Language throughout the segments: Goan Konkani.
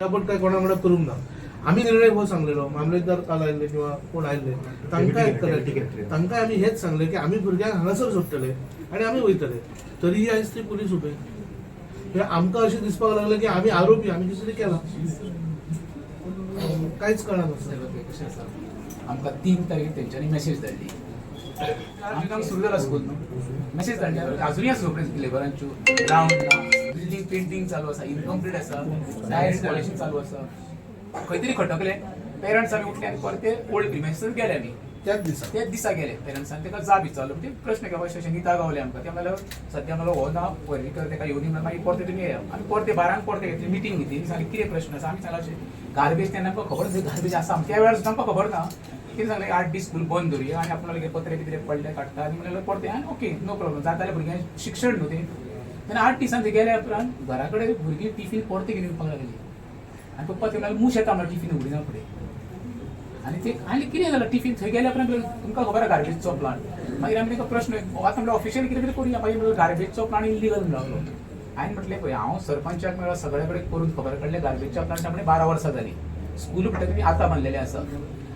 आपण काय कोणा वांगडा करूंक ना. आमी निर्णय हो सांगलेलो, मामलेदार काल आयिल्ले किंवा कोण आयिल्ले तांकां, करेक्ट, तांकां आमी हेच सांगलें की आमी भुरग्यांक हांगासर सोडटले आनी आमी वयतले. तरीय आयज ते पुलीस उबे. हे आमकां अशें दिसपाक लागलें की आमी आरोपी, आमी कितें तरी केलां, कांयच कळना. साहेब, कशें आसा, आमकां 3 तारखेक तेंच्यांनी मेसेज धाडली. आमकां सुरू जाला स्कूल न्हू. मेसेज धाडली, अजुनूय आसा झोपडी लेबरांच्यो, ग्रावंड ना, बिल्डींग पेंटींग चालू आसा, इनकम्प्लीट आसा, टायल्स पॉलिशींग चालू आसा. खंय तरी खटकले. पेरंट्स आमी उठले आनी परते ओल्ड प्रिमायसीस गेले आमी. त्याच दिसा? त्याच दिसा गेले. पेरंट्सान ताका जाब विचारलो, म्हणजे प्रश्न केलो, अशें अशें निता गावले आमकां. ते म्हणल्यार सद्या म्हणलो हो ना पर्रीकर, ताका येवनी म्हणल्यार मागीर परते तुमी येया. आमी परते 12क परते घेतली, मिटींग घेतली. सांगलें कितें प्रश्न आसा. आमी सांगला अशें गार्बेज, तेन्ना आमकां खबर गार्बेज आसा, त्या वेळार सुद्दां आमकां खबर ना. कितें सांगलें, 8 दीस स्कूल बंद दवरुया आनी आपणाले पत्रे कितें पडले काडटा. आनी म्हणल्यार परते आनी ओके, नो प्रॉब्लम, जाताले भुरग्यांक शिक्षण न्हू तें. तेन्ना 8 दिसांनी गेल्या उपरांत घरा कडेन भुरगीं टिफीन परते घेवन येवपाक लागली आनी पप्पा ते म्हणल्यार मूस येता म्हणल्यार टिफीन उगडिना फुडें. आनी ते आनी कितें जालें, टिफीन थंय गेल्या उपरांत तुमकां खबर आहा गार्बेजचो प्लांट. मागीर आमी ताका प्रश्न, आतां म्हणल्यार ऑफिशियल कितें तरी करुया. मागीर म्हणल्यार गार्बेजचो प्लांट इलिगल म्हणून लागलो. हांवें म्हटलें पळय, हांव सरपंचाक मेळ्ळो, सगळे कडेन करून खबर काडलें, गार्बेजच्या प्लांट म्हणजे 12 वर्सां जालीं. स्कूल म्हणटा तुमी आतां बांदलेलें आसा.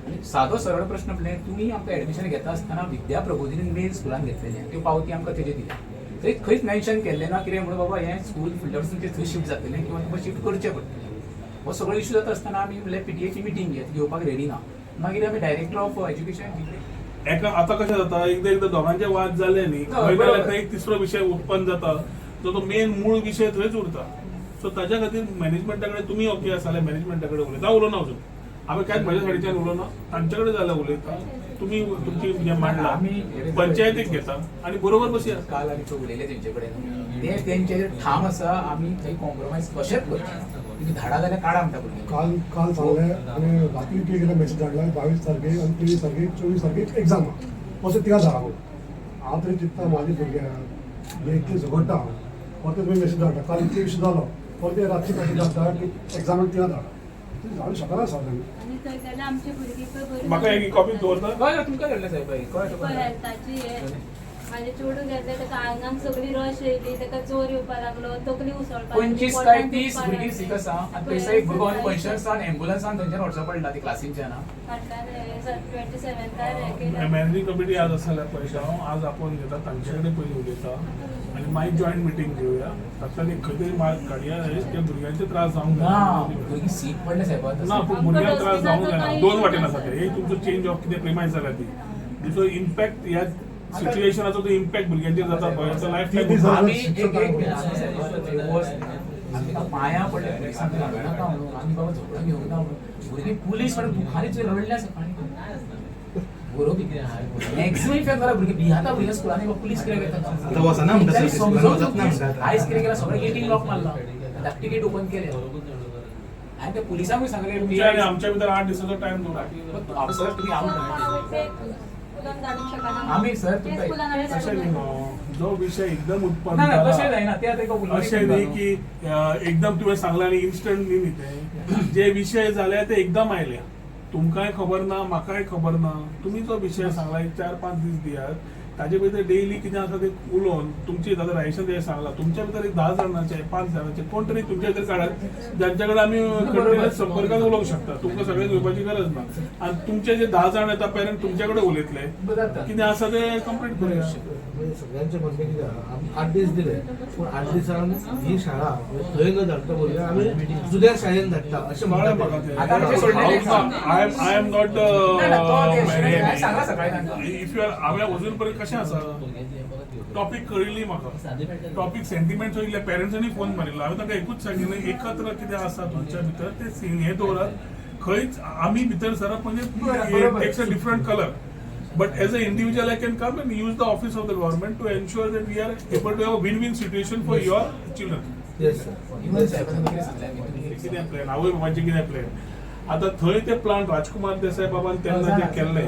आनी सादो सरळ प्रश्न म्हणलें, तुमी आमकां एडमिशन घेता आसतना विद्या प्रबोधिनी मेन स्कुलान घेतलेलें, त्यो पावती आमकां तेजे दिल्या. थंय खंयच मेन्शन केल्लें ना कितें म्हणून बाबा हें स्कूल फुडल्या वर्सा तुमचें थंय शिफ्ट जातलें किंवा तुमकां शिफ्ट करचें पडटलें. हो सगळो इशू जाता आसतना आमी म्हणल्यार पीटीएची मिटींग घेत, घेवपाक रेडी ना. मागीर आमी डायरेक्टर ऑफ एज्युकेशन एका आता कशें जाता, एकदां एकदां दोगांचे वाद जाले न्ही, खंय बरोबर. जाल्यार खंय एक तिसरो विशय उत्पन्न जाता, जो तो मेन मूळ विशय थंयच उरता. सो ताज्या खातीर मॅनेजमेंटा कडेन तुमी ओके आसा जाल्यार मॅनेजमेंटा कडेन उलयता. हांव उलोवना अजून, हांवें कांयच म्हज्या सायडीच्यान उलोवना. तांचे कडेन जाल्यार उलयता. तुमी तुमची जें मांडला, आमी पंचायतीक घेता आनी बरोबर बसया. काल आमी उलयले तेंचे कडेन, ते तेंचेर ठाम आसा, आमी थंय कॉम्प्रोमायज कशेंच करचे ना. तुमी धाडा जाल्यार काडा म्हणटा भुरग्यांक. काल काल सांगलें आनी रात्री कितें केलें, मेसेज धाडला, 22 तारखेक आनी 23 तारखेक 24 तारखेक एग्जाम आहा, अशें तिका धाडा म्हणून. हांव तरी चिंत्ता, म्हाजे भुरग्यांक जे इतलें झगडटा हांव, परते तुमी मेसेज धाडटा. काल इतले इशू जालो, परते रातची मेसेज धाडटा की एग्जामाक तिगा धाडा. ते धाडूंक शकना साधारण. आनी थंय गेल्यार आमची भुरगीं पळय बरीं. म्हाका एक कॉपी दवरता. हय हय, तुमकां धाडलें साहेब. हय, कळ्ळें पळय तुका? हेल्थाची हे म्हाजे चेडूं गेल्लें, ताका आंगाक सगळी रश येयली, ताका जोर येवपा लागलो, तकली उसळपाक लागली, 25 पोटांत काय 30 दुखपाक भुरगीं लागलें. सीक आसा आनी थंयसर एक भुरगो अनकॉन्शियसान एम्बुलन्सान थंयच्यान व्हरचो पडला ती क्लासींच्यान. फाटल्यान 27थार हें केलें. मॅनेजिंग कमिटी आज आसा जाल्यार पळयता हांव, आज आपोवन घेता, तांचे कडेन पयलीं उलयता आनी मागीर जॉयंट मिटींग घेवया. तातूंतल्यान एक खंय तरी मार्ग काडया. हे ते भुरग्यांचे त्रास जावंक ना. जायना. भुरगीं सीक पडले साहेब. ना, पूण भुरग्यांक त्रास जावंक जायना. दोन वाटेन आसा ते. एक तुमचो चेंज ऑफ कितें प्रिमायस जाल्या ती, दुसरो इम्पॅक्ट ह्या सिच्युएशनाचो तो इम्पॅक्ट भुरग्यांचेर जाता पळय, तो लायफ टायम. आमी एक एक आमी साहेब थंय वच, आमी ताका पांयां पडले, पुलिसांक नाका म्हणून, आमी बाबा झगडून घेवंक ना म्हणून. भुरगीं पुलीस म्हणून दुखारीच रडल्या सकाळी. बरोबर, मॅक्झिमम इफेक्ट जाला. भुरगीं भियाता, भुरगीं स्कुलांनी बाबा पुलीस कित्याक येता. आतां वचना म्हणटा सर, समजून वचना म्हणटा आतां. आयज कितें केलां, सगळें गेटीक लॉक मारला, धाकटी गेट ओपन केले आनी त्या पुलिसांकूय सांगलें. तुमच्या आनी आमच्या भितर 8 दिसाचो टायम दवरा. सर, तुम्ही स्कुलान धाडूंक शकना. आमी सर ते तुमकां स्कुलान आमी अशें धाडूंक न्ही शकना. न्हू, जो विशय एकदम उत्पन्न ना ना, तशें जाला, जायना ते आतां एका उलोवणी अशें न्ही की एकदम तुवें सांगलें आनी इन्स्टंट न्ही. न्ही, तें जे विशय जाले ते एकदम आयले, तुमकांय खबर ना, म्हाकाय खबर ना. तुमी जो विशय सांगला, एक 4-5 दीस दियात. ताजे भितर डेली कितें आसा तें उलोवन तुमची आतां राजेशान तें सांगलां, तुमच्या भितर एक 10 जाणांचे, 5 जाणांचे कोण तरी तुमच्या भितर काडात, जांच्या कडेन आमी कंटिन्युअस संपर्कात उलोवंक शकता. तुमकां सगळ्यांक घेवपाची गरज ना. आनी तुमचे जे 10 जाण येता पेरंट, तुमच्या कडेन उलयतले, जाता. कितें आसा तें कंप्लीट करुया. म्हणजे सगळ्यांचे म्हणणें कितें आहा, आमी 8 दीस दिले, पूण 8 दिसान ही शाळा म्हणजे थंय न धाडटा भुरग्यांक आमी जुन्या शाळेन धाडटा अशें कळ्ळें म्हणटा म्हाका ते. तें. आतां आमचें सोडलेलें. I am not ना, ना, तो ते हांवें सांगलां सकाळीं तांकां. If you R, हांवें अजून पर्यंत कशें आसा, टॉपीक कळिल्ली म्हाका, टॉपीक सेंटिमेंट येयल्ले, पेरंट्सांनी फोन मारिल्लो. हांवें तांकां एकूच सांगिल्लें, एकत्र कितें आसा तुमच्या भितर ते सीन हें दवरात. खंयच आमी भितर सरप म्हणजे takes a different colour, but as a individual I can come and use the office of the government to ensure that we are able to have a win win situation for your children. Yes sir. Even साहेबांनी कितें सांगलें आमी तुमी कितें प्लॅन, आवय बाबाचें कितें प्लॅन. आतां थंय ते प्लांट राजकुमार देसाय बाबान तेन्ना जे केल्ले,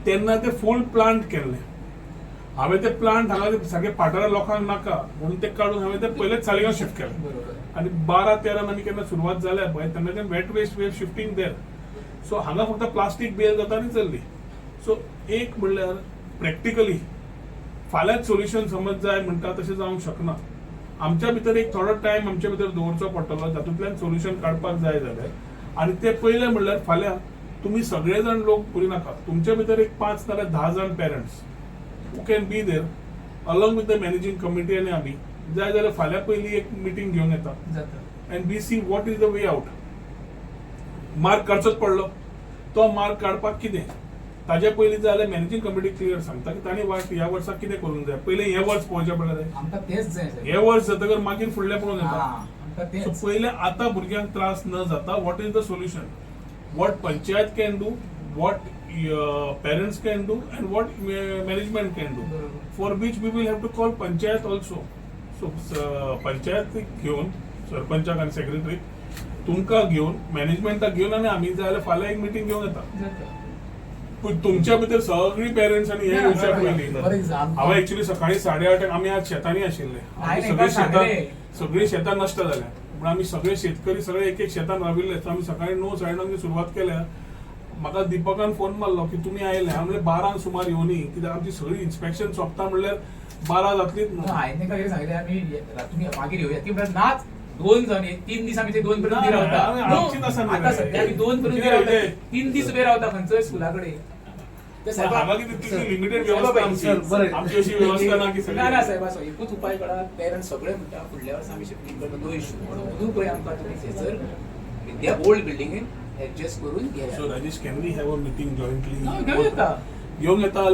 तेन्ना ते फूल प्लांट केल्ले. हांवें ते प्लांट हांगा सारके पाठारा लोकांक नाका म्हणून ते काडून हांवें ते पयलेच सालिगांव शिफ्ट केलें. आनी 12-13 आमी केन्ना सुरवात जाल्या पळय, तेन्नाच्यान wet waste we shifting there. So हांगा फक्त प्लास्टीक बेल जाता आनी चल्ली. सो एक म्हणल्यार प्रॅक्टिकली फाल्यांच सोल्युशन समज जाय म्हणटा तशें जावंक शकना. आमच्या भितर एक थोडो टायम आमच्या भितर दवरचो पडटलो, जातूंतल्यान सोल्युशन काडपाक जाय जाल्यार. आनी ते पयलें म्हणल्यार फाल्यां तुमी सगळे जाण लोक पुरी नाका, तुमच्या भितर एक 5 नाल्यार 10 जाण parents who can be there along with the managing committee, आनी आमी जाय जाल्यार फाल्यां पयलीं एक मिटींग घेवन येता जाता. And we see what is the way out. Mark काडचोच पडलो, तो मार्क काडपाक कितें ताजे पयलीं जाल्यार मॅनेजींग कमिटी क्लियर सांगता की तांणी वाट ह्या वर्सा कितें करूंक जाय. पयलें हें वर्स पळोवचें पडलें. आमकां तेच जाय साहेब. हें वर्स जातकर मागीर फुडलें पळोवंक हा, येता. आमकां सो तेच. पयलें आतां भुरग्यांक त्रास न जाता, what is the solution, what panchayat can do, what parents can do and what management can do, बरोबर. For which we will have to call panchayat also. So पंचायतीक घेवन, सरपंचाक आनी सेक्रेटरीक तुमकां घेवन, मॅनेजमेंटाक घेवन आनी आमी जाय जाल्यार फाल्यां एक मिटींग घेवन येता. जाता. पूण तुमच्या भितर सगळीं पेरंट्स आनी हे ना, येवच्या बरोबर. पयलीं बरें दिसा, आमकां- हांवें एक्चुली सकाळी 8:30 आमी आज शेतांनी आशिल्ले. नाही, आमची सगळीं नाही, शेतां सांगले. सगळीं शेतां नश्ट जाल्या, पूण आमी सगळे शेतकरी सगळे एक एक शेतान राविल्ले. सो आमी सकाळी 9 9:30 सुरवात केल्या. म्हाका दिपकान फोन मारलो की तुमी आयले. हांवें म्हणलें 12 सुमार येवनी, कित्याक आमची सगळी इन्स्पेक्शन सोंपता म्हणल्यार 12 जातलीच न्हू. हांवें तांकां कितें सांगलें, आमी तुमी मागीर येवया. ती म्हणटात नाच, 2 जावन 3 दीस आमी ते 2 पर्यंत उबी ना, रावता. ना, आमचीच आसा न्ही आता रे. सध्या आमी 2 पर्यंत उबी कितें रावता, रे? 3 दीस उबे रावता खंयचोय स्कुला कडेन. ते साहेबा- हांगा कितें तितली लिमिटेड वेवस्था आमची. सर, बरें. आमची अशी व्यवस्था ना की सगळी. ना ना साहेब, असो एकूच उपाय करा. पेरंट्स सगळे म्हणटा फुडल्या वर्सा आमी शिफ्टींग करता, नो इश्यू. पूण अंदू पळय आमकां तुमी थंयसर विद्या ओल्ड बिल्डिंगेन एडजस्ट करून सो घेया. Rajesh, can we have a meeting jointly? घेवं येता. घेवंक येता.